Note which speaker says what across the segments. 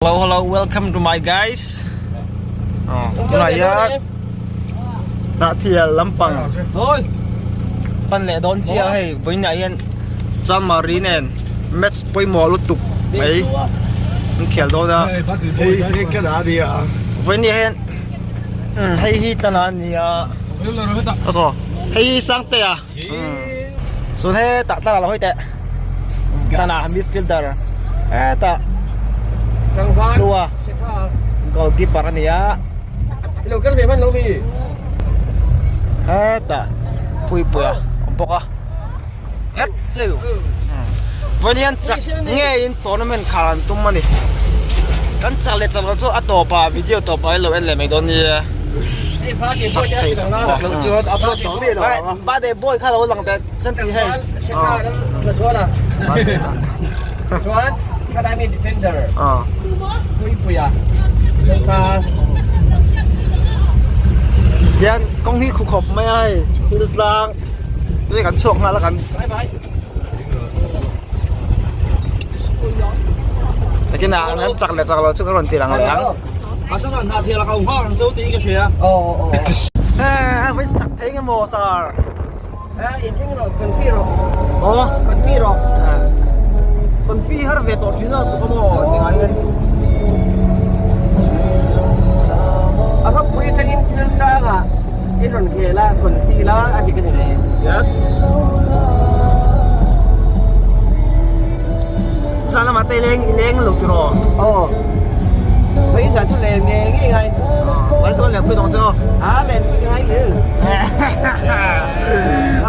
Speaker 1: Hello hello welcome to my guys. Oh, tunah hian Hnahthial lampang pan leh dawn chiah hei vawiinah hian Chanmari nen match pawimawh lutuk mai an khel dawn a. Vawiinah hian hei hi tlana a ni a. Hei hi Sangtea. Chuan hetah tlang ah lo hawi teh tlang ah midfielder hetah hlua goalkeeper a ni a hetah puipuia a awm bawk a het chu vawiin hian chak ngeiin tournament khar an tum a ni kan chak leh chak loh chu a tawpah video tawpah hi lo en leh mai dawn nia. Chak loh chuan upload tawh miah lo ang. Birthday boy kha lo lang teh sen ti hei.
Speaker 2: Chuan khalai mi defender Puipuia chuan kha
Speaker 1: Tian kawng hi khu khawp mai a hei thil tlang te kan chhuak nghal a kan Takin ah an chak leh chak lo chu ka rawn ti lang leh ang.
Speaker 3: A sang an hnahthial a ka nghak ang chu tiin ka hria.
Speaker 1: He vai chak thei nge maw sir?
Speaker 2: In ring rawh, confi rawh.
Speaker 1: Aw.
Speaker 2: Confi rawh.
Speaker 1: Confi har ve tawh thin a tuk a maw ti ngai hian.
Speaker 2: A khawpui atangin thil hrangah i rawn khel a, confi la a dik a ni mai.
Speaker 1: Yes. Zan lamah te i leng i leng lo tiraw?
Speaker 2: Aw. Phaisa chu len ngei ngei ngai.
Speaker 1: Vai chuan len pui dawng che aw.
Speaker 2: A len pui ngai le.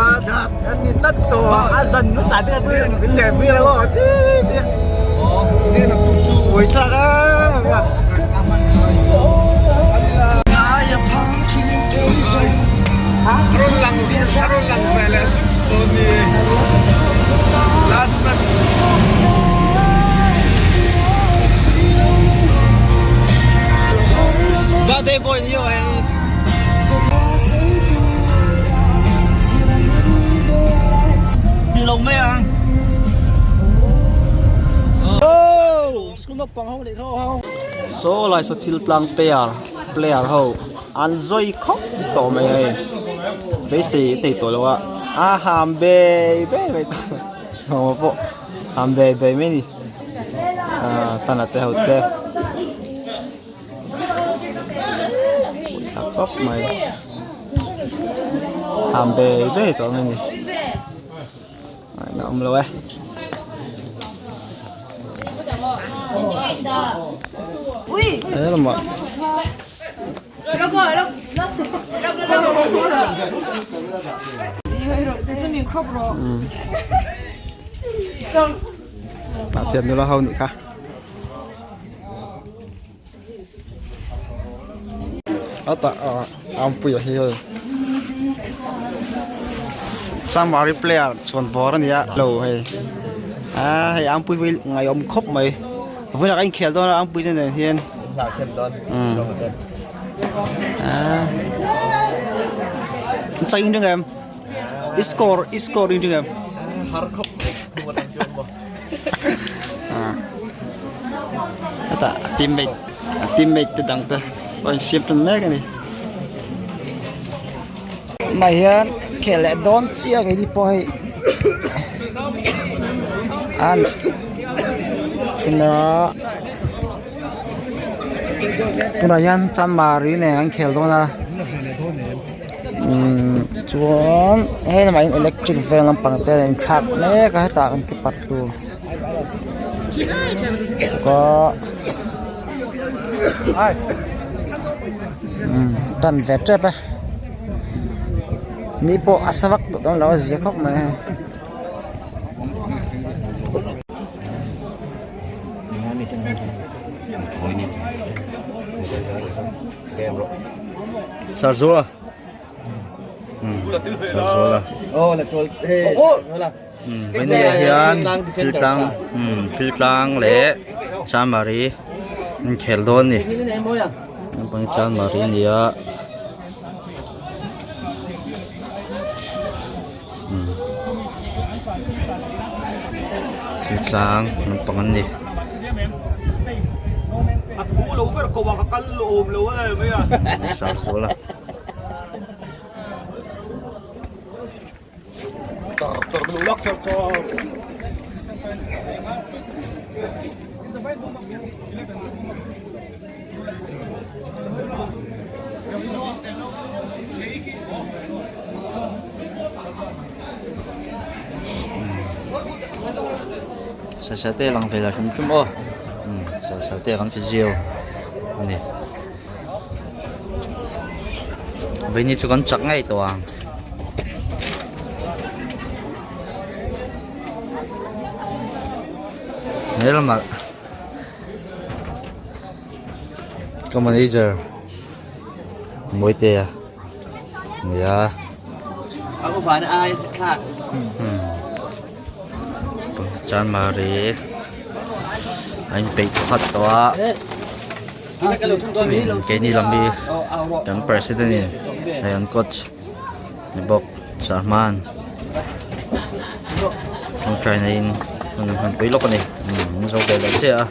Speaker 1: A a ni tlat tawh a a zan hmasa te chu min len pui lo aw ti ti. Ui chak a.
Speaker 3: Rawn lang rawn lang ve leh suk dawn ni. Last match.
Speaker 1: Birthday boy ni aw hei.
Speaker 3: Ti lo mai ang.
Speaker 1: Oh, school naupang ho leh ho ho. Saw lai saw thil tlang player player ho an zawi khawp tawh mai hei beisei a tei tawh lo a a ham bei bei mai tawh sawma pawh ham bei bei mai a ni ah tana te ho te tha khawp mai ham bei bei tawh mai a ni a awm lo e. He lamah tah hian nula ho nih kha. A tah ah Ampuia hi hei Samari player chuan bawr a ni a lo hei ah hei Ampui hi ngaihawm khawp mai vawilah ka inkhel dawn a Ampui te nen hian ah chak in ring em i score i score in ring em hetah teammate teammate te dang te pawh an siam tan mek a ni tunah hian khel leh dawn chiah keini pawh hei an tunah tunah hian chanmari nen an khel dawn a. Umm chuan he lamah hian electric vel lampang te a inthlak mek a hetah kan keeper tur bawk a umm tan ve tep e ni pawh a sa vak tawh dawn lo a zia khawp mai hei.
Speaker 3: Sarzoa Sarzoa Vawini ah hian thil tlang thil tlang leh Chanmari an khel dawn a ni naupang Chanmari a ni a thil tlang naupang an ni. Sangzuala. Sasaite lang ve la hrim hrim aw sasaite kan physio a ni vawiin hi chu kan chak ngei tawh ang. He lamah ka manager Mawitea nia. Chanmari a inpeih khat tawh a keini lam hi kan president in hei an coach ni bawk Sahman tawngtai na in an han pui lawk a ni an zo ve leh chiah a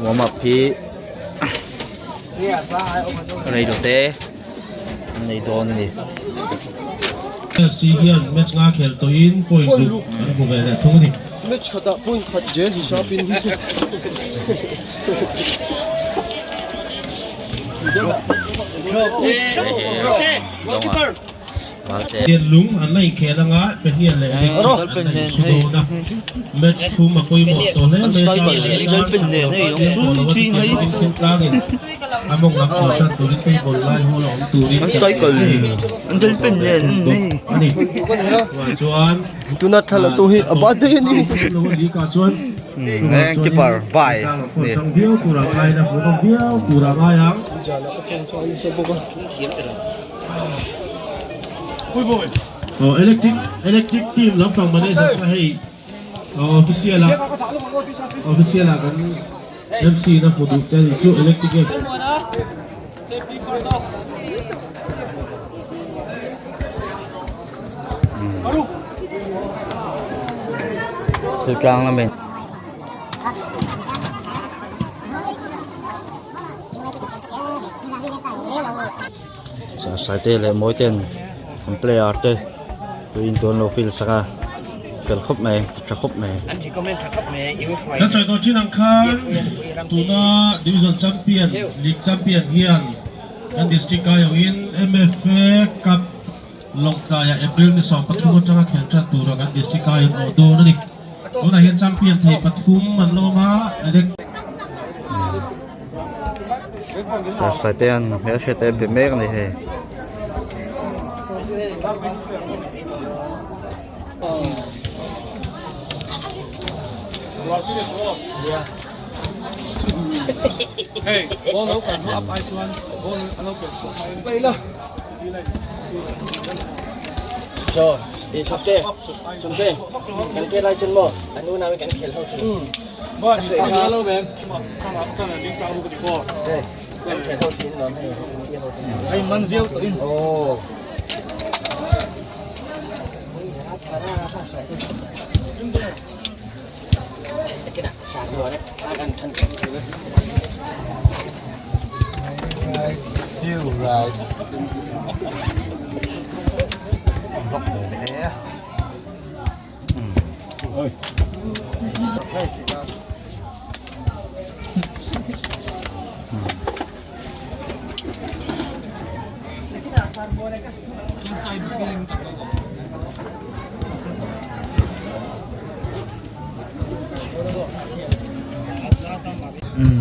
Speaker 3: warm up hi reilote an nei dawn a ni.
Speaker 4: FC hian match nga khel tawhin point ruk an hmu ve leh thung a ni.
Speaker 1: Match khatah point khat zel hisapin
Speaker 4: Lung an la inkhel anga pahnih leh ring an la insu dawn a, match thum a pawimawh tawh hle mai a, chang tlangin a mawng lam chhuahsan turin table lai hall a awm turin a ni. Chuan
Speaker 1: Tuna thla tu hi a birthday a ni.
Speaker 3: Keeper vai ni.
Speaker 4: Electric electric team lampang manager kha hei official a official a kan MC na hmu duh che a ni chu electric
Speaker 3: Thil tlang lamin. Saite leh mawi ten an player te tuiin tun an lo fill sak a fel khawp mai ti tha khawp mai.
Speaker 4: Kan sawi tawh thin ang khan tuna division champion league champion hian kan district aiawhin MFA cup Lawngtlaiah April ni 13 atanga khel tan tura kan district aiawh awh dawn a ni. Tunah hian champion thei pathum an la awm a, Elect.
Speaker 3: Saite an hmelhriat te be mek a ni hei.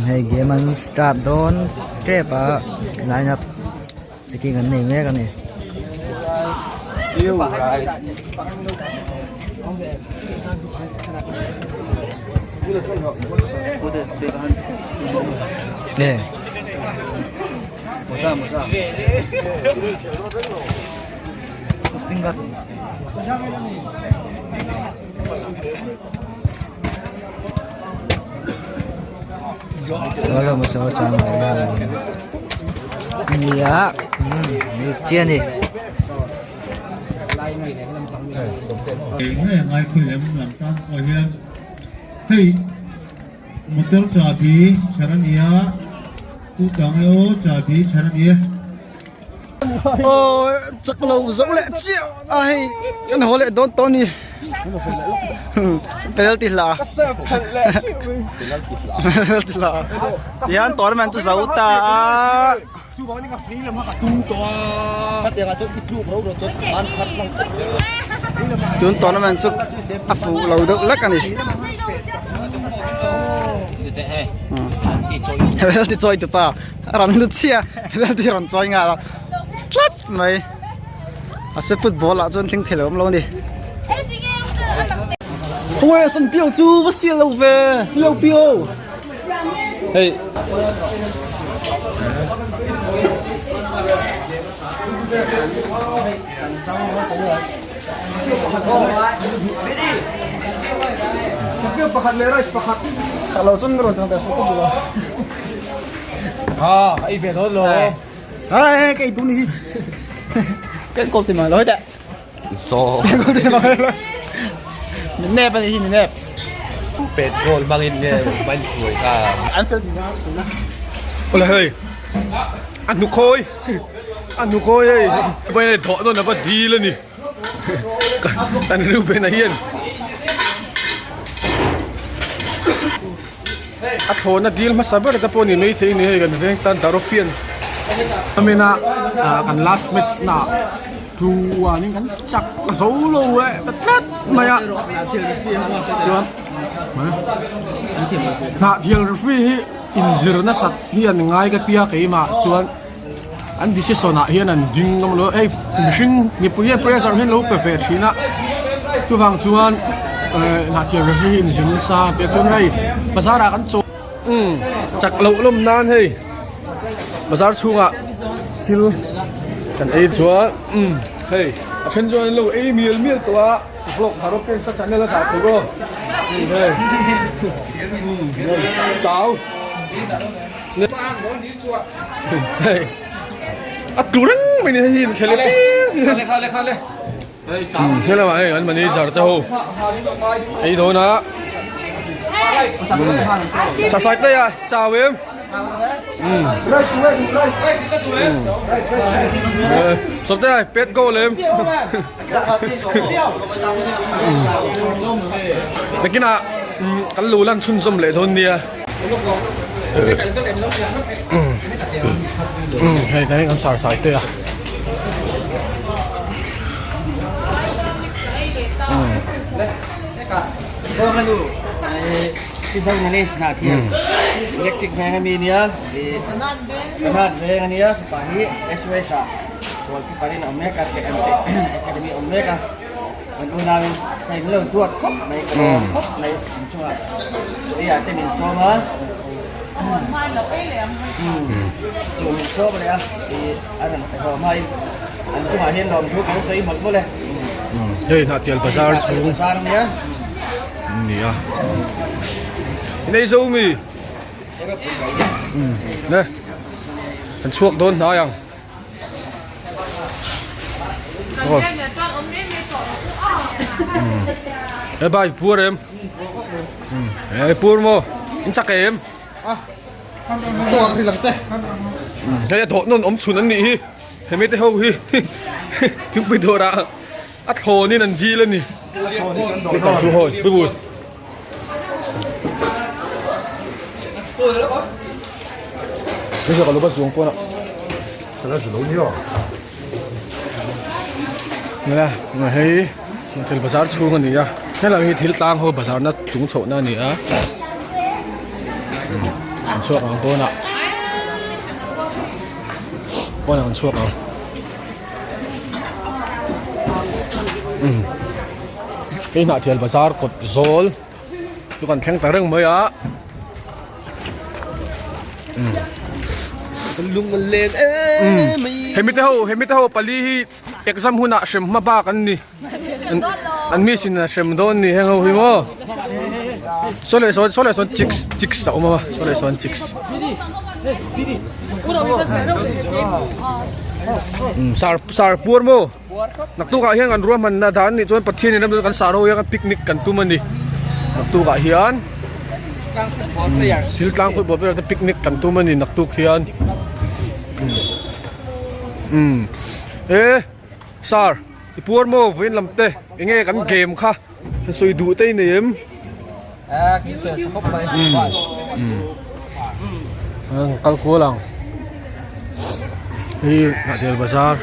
Speaker 3: Hei game an start dawn tep a line up checking an nei mek a ni. Nia chian a ni.
Speaker 4: Nge ngai khawi lem lam tan pawh hian hei. Motor chahbi chhan a ni a, tu tang e aw chahbi chhan a ni e.
Speaker 1: Aw chak lo zo leh chiah a hei kan haw leh dawn tawh a ni penalty hla penalty hla tihian tournament chu zo ta a. Tun tournament chu a fuh lo deuh lek a ni. Penalty chawi tupa a rawn lut chiah a penalty a rawn chawi nghal a tlat mai mahse football ah chuan thleng thei lo awm lo a ni. Khawnge Sanpiau chu va sial lo ve Piau Piau.
Speaker 5: Hei.
Speaker 1: Salo chun ro tang ka su ko bu.
Speaker 5: Ha, ai ve đó lo.
Speaker 1: Ai cái tu ni. Cái cột thì mà lối đấy.
Speaker 5: So.
Speaker 1: Cái cột thì mà lối. Mình nẹp anh mình nẹp.
Speaker 5: Pet goal mangin nge man khuai kha.
Speaker 1: An fel thì sao?
Speaker 5: Ola hei. An nu khoi. An nu khoi hei. Vai nei thawh nawn ava dil ani. Kan ru ben a hian. A thlawhna dil hmasa ber te pawh ni mai thei a ni hei kan veng tan Daropians. Amena kan last match na 2-1 in kan chak zo lo leh ta tlat mai a chuan hnah thial referee hi inzir nasat hi an ngai ka tia keimah chuan an decision ah hian an ding ngam lo hei mihring mipui hian pressure hian lo pe ve thin a chuvang chuan eh hnah thial referee hi inzir nasa a tia chuan hei bazar ah kan chaw umm chak loh lawm nan hei bazar chhungah thil kan ei chuan umm hei a then chuan an lo ei mial mial tawh a vlog haropensa channel a dah tur aw hei umm chau. A tlu reng mai ni hei hi inkhel e piang hian he lamah hei an manager te ho ei dawn a sasai te a chau em sawmte a pet goal em nakinah kan lo lan chhunzawm leh dawn nia. Hei kan kan sar sai te a.
Speaker 2: Electric veng ami nia Kanat veng ania pa hi SOS ah goalkeeper in a awm mek a academy a awm mek a. Kan unauin hei min lo duat khawp mai ka lawm khawp mai an chungah Korea te min sawm a chu min sawm leh a ih a rawn hlawm a an chungah hian lawmthu kan sawi mawlh mawlh e
Speaker 5: hei Hnahtial bazar chu
Speaker 2: bazar ania
Speaker 5: ni a inei zo mi ne kan chhuak dawn hnai ang. He bai pur em he pur maw in chak em hei a thawh nawn awm chhun an nih hi hemi te ho hi thingpui dawrah a thlawnin an dil a ni chu hawi bui bui. Hei thil bazar chhung a ni a helai hi thil tlang ho bazar na chung chhoh na a ni a an chhuak ang pawnah pawnah an chhuak ang. Hei Hnahthial bazar kawt zawl chu kan thleng ta reng mai a hemi te ho hemi te ho pali hi exam hunah hrem hma bak an ni an miss in a hrem dawn ni heng ho hi maw saw leh sawn saw leh sawn chicks chicks a awm a saw leh sawn chicks sar sar puar maw. Naktukah hian kan ruahmanna dan nih chuan Pathian in ram chu kan sah ro hian picnic kan tum a ni. Naktukah hian. Thiltlang football player te picnic kan tum a ni naktuk hian umm e sir i puar maw vawiin lam te enge kan game kha sawi duh te i nei em umm kal kual ang hei Hnahtel bazar.